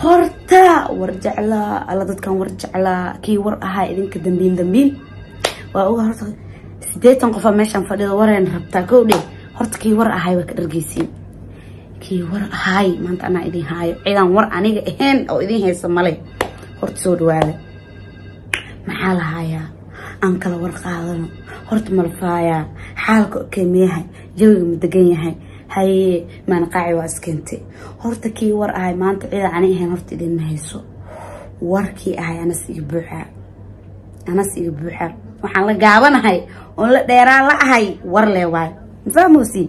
Horta war jeclaa alla, dadkan war jeclaa, kii war ahaa idinka dambiin dambiin waa oga. Horta 80 qofaa meeshaan fadhida, wareen rabtaa kow dhe. Horta kii war ahay waa ka dhargeysiin. Kii war ahaay maanta anaa idin haayo, ciidan war aniga ahayn oo idin haysa male. Horta soo dhawaada. Maxaa la hayaa? Aan kala war qaadano. Horta malfaayaa xaalka keemiyahay, jawiga ma degan yahay? Haye, maanqaaci waa iskeentay. Horta kii war ahay maanta ciidan ani ahayn horta idinma hayso. Warkii ahay anas iga buuxaa, anas iga buuxaa. Waxaan la gaabanahay oon la dheeraan la ahay war le waay, mafahmosiin?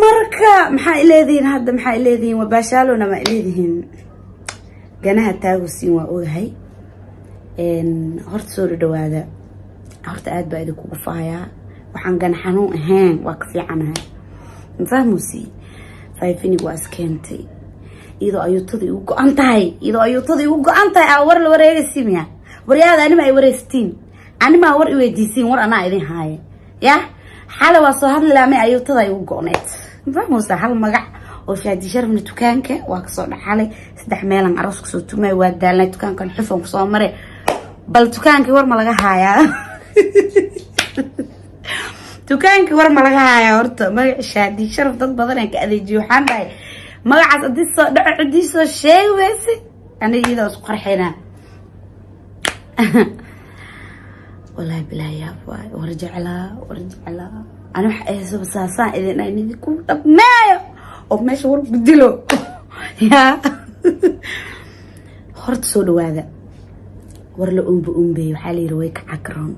Marka maxaa ileedihiin hadda? Maxaa ileedihiin? Waa baashaalona ma ileedihiin? Ganaha taagosiin waa ogahay. Horta soo dhadhawaada. Horta aad baa idinkugu faayaa. Waxaan gana xanuun ahayn waa ka fiicanahay, mafahmosiin? Fayfinig waa iskeentay iyadoo ayuutada igu go-an tahay, iyadoo ayuutada igu go-an tahay. Aa war la wareegaysi miya? Waryaada anima ay wareystiin, animaa war iweydiisiin, war anaa idin haaya. Ya xale waa soo hadli laamay, ayuutada igu go-neyd, mafahmeysa? Hal magac oo Shaadi Sharafna dukaanka waa kasoo dhaxalay. Saddex meelan aroos kasoo tumay, waa daalnay. Dukaankan xufan kusoo maray. Bal dukaankii war ma laga haayaa? Dukaankii war ma laga haayaa? Horta magaca Shaadi Sharaf dad badan aan ka adeejiyo. Waxaan dhahay magacaas haddii soo dhaco, ciddii soo sheegi weyse, aniga iyadoo isku qarxaynaa. Wallaahi bilaa yaab waay. War jeclaa, war jeclaa, ani waxa ahaysaba saasaan idin ayn idinku dhammeeyo oo meesha war ku dilo. Yaa horta soo dhawaada. War la uumba uumbey waxaa la yidhi way ka cakroon.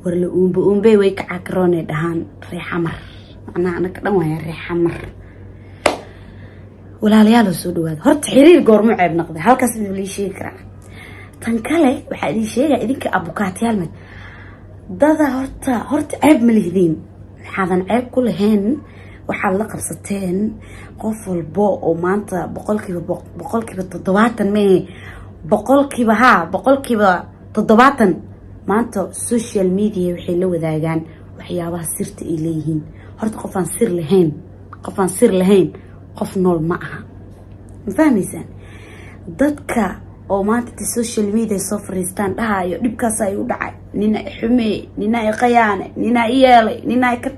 War la uumba uumbey way ka cakroonay dhahaan reexamar. Macnaha anaka dhan waaya reexamar. Walaalayaal, soo dhawaada. Horta xiriir goormu ceeb noqday? Halkaas mid lii sheegi karaa. Tan kale waxaa idin sheegaya, idinka abukaatayaal mad dada. Horta ceeb ma lihdiin. Waxaadan ceeb ku lahayn waxaad la qabsateen. Qof walbo oo maanta 70% mee, boqolkiiba haa, 70% maanta social media waxay la wadaagaan waxyaabaha sirta ay leeyihiin. Horta qofaan sir lahayn, qofaan sir lahayn qof nool ma aha, ma fahmaysaan? Dadka oo maanta inta social media soo fariistaan dhahayo dhibkaas ay u dhacay, nina i xumeey, nina i qayaane, nina i yeelay, nina ka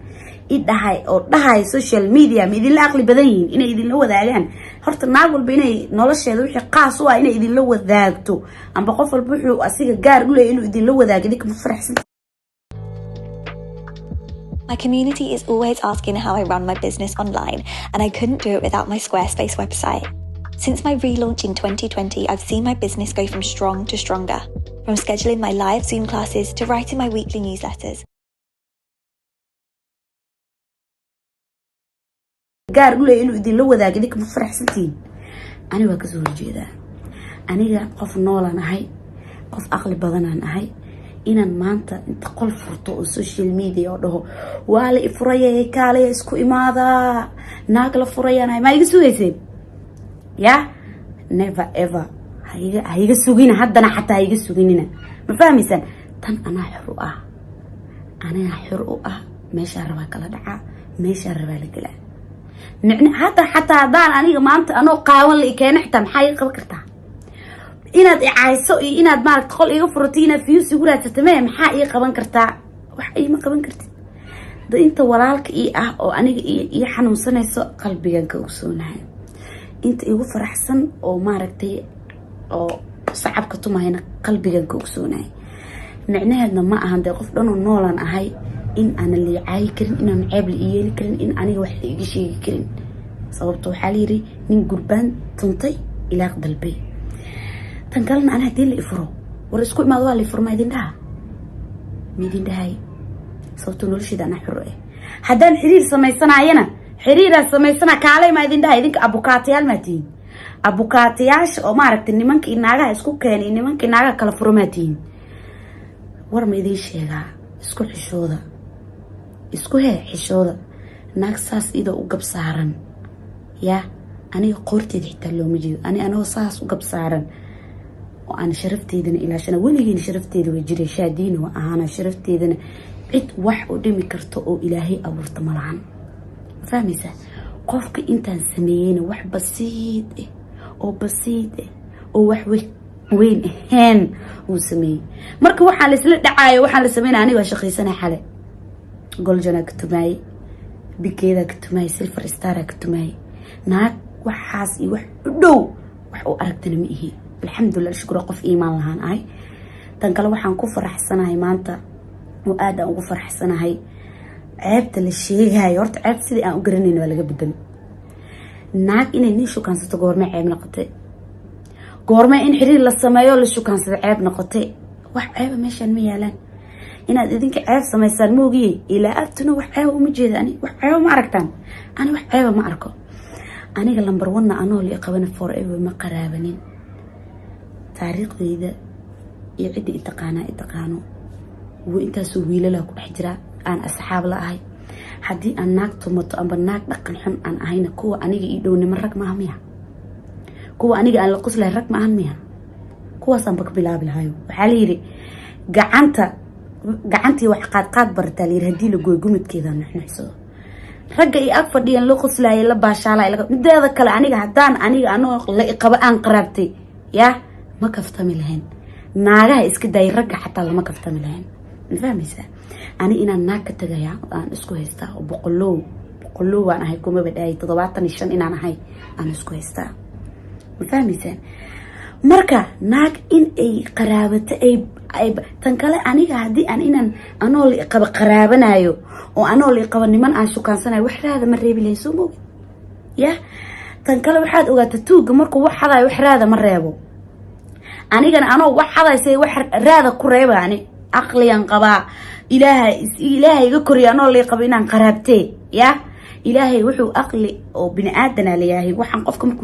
i dhahay oo dhahay social media, ma idinla aqli badan yihiin inay idinla wadaagaan? Horta naag walba inay nolosheeda wixii qaas u ah inay idinla wadaagto, amba qof walba wuxuu asiga gaar u leeyahy inuu idinla wadaago, idinka ma faraxsan? My community is always asking how I run my business online, and I couldn't do it without my Squarespace website. Since my relaunch in 2020, I've seen my business go from strong to stronger. From scheduling my live Zoom classes to writing my weekly newsletters. Gaar u leeyahy inuu idinla wadaago, idinka ma faraxsantihiin? Ani waa kasoo horjeedaa. Aniga qof noolaan ahay, qof aqli badanaan ahay. Inaan maanta inta qol furto oo social media oo dhaho waa la ifuraya, kaalaya, isku imaadaa, naag la furayaan ahay, maa iga sugayseen? Ya never ever haiga haiga sugina. Haddana xataa haiga suginina, ma fahmaysaan? Tan anaa xor u ah, anigaa xor u ah. Meeshaa rabaa kala dhacaa, meeshaa rabaa la gelaa. Micne hadda xataa haddaan aniga maanta anoo qaawan la ikeena xitaa, maxaa iga qaban kartaa? Inaad icayso iyo inaad maaragta qol iga furato, inaad views igu raadsato mee, maxaa ii qaban kartaa? Wax iima qaban kartid. Da inta walaalka ii ah oo aniga ii xanuunsanayso qalbigan ka ogsoonahay, inta igu faraxsan oo maaragtay oo sacabka tumayna qalbigan ka ogsoonahay. Micnaheedna ma ahan dee qof dhanoo noolaan ahay in aanan liicaayi karin, inaan ceeb la ii yeeli karin, in aniga wax la iga sheegi karin. Sababto waxaa layidhi nin gurbaan tuntay ilaaq dalbay. Tan kalena ana hadii la ifuro, war isku imaado, waa la ifuro, ma idin dhaha? Ma idin dhahay? Sababto nolosheeda anaa xuro eh. Haddaan xiriir samaysanayana, xiriiraa samaysana, kaalay, maa idin dhaha? Idinka abukaatayaal maa tihiin? Abukaatayaasha oo maaragtay nimanka iyo naagaha isku keenay, nimanka iyo naagaha kala furo maa tihiin? War ma idin sheegaa? Isku xishooda, isku hee xishooda. Naag saas idoo u gab saaran yaa, aniga qoorteeda xitaa looma jeedo. Ani anagoo saas u gab saaran oo aan sharafteydana ilaashana, weligeena sharafteeda way jiray, Shaadiina waa ahaana. Sharafteedana cid wax u dhimi karto oo Ilaahay abuurta ma lahan, ma fahmaysaa? Qofka intaan sameeyeyna wax basiid ah oo basiid ah oo wax weyn ahayn uu sameeyey. Marka waxaa la isla dhacaayo, waxaan la sameynaya, aniga waa shaqaysanay. Xale Goljanaa ka tumaayey, Bikeedaa ka tumaayey, Silver Staraa ka tumaayey. Naag waxaas iyo wax u dhow wax u aragtana ma ihi. Alxamdulilah, shukra, qof iimaan lahaan ahay. Tan kale, waxaan ku faraxsanahay maanta oo aad aan ugu faraxsanahay, ceebta la sheegayo, horta ceebta sidii aan u garanayn waa laga bedelo. Naag inay nin shukaansato goormee ceeb noqotay? Goormee in xiriir la sameeyo la shukaansado ceeb noqotay? Wax ceeba meeshaan ma yaalaan. Inaad idinka ceeb samaysaan moogiye, ilaa abtuna wax ceeba uma jeeda. Ani wax ceeba ma aragtaan? Ani wax ceeba ma arko. Aniga number one-na, anoo la qabana forever ma qaraabanin. Taariikhdeyda iyo cidda itaqaanaa itaqaano. Intaasoo wiilalaa ku dhex jiraa aan asxaab la ahay. Haddii aan naag tumato amba naag dhaqan xun aan ahayna, kuwa aniga ii dhownimo rag maaha miya? Kuwa aniga aan la qoslahay rag ma ahan miya? Kuwaasaanba ka bilaabi lahayo. Waxaa la yidhi gacanta, gacantii wax qaadqaad barataa la yidhi, haddii la gooy gumudkeeda nuxnuxsado. Ragga i ag fadhiyan la qoslaaya, la baashaalay. Mideeda kale, aniga haddaan aniga anoo la iqabo aan qaraabtay, yaa ma kaftami lahayn. Naagaha iska daayay, ragga xataa lama kaftami lahayn. Ma fahmaysaa? Ani inaan naag ka tagayaa aan isku haystaa oo boqolow boqolow waan ahay kumaba dhaayay, 75 inaan ahay aan isku haystaa. Ma fahmaysaan? Marka naag in ay qaraabato ay tan kale, aniga haddii aan inaan anoo la iqabo qaraabanayo oo anoo la iqabo niman aan shukaansanayo, wax raada ma reebi lahayn, soo moogid ya? Tan kale, waxaad ogaataa tuugga markuu wax xadayo wax raada ma reebo. Anigana anoo wax xadaysa wax raada ku reeba? Ani aqliyan qabaa. Ilaaha, Ilaahay iga koriya anoo la qabo inaan qaraabtee. Ya Ilaahay wuxuu aqli oo bini aadana leeyahay waxaan qofka markuu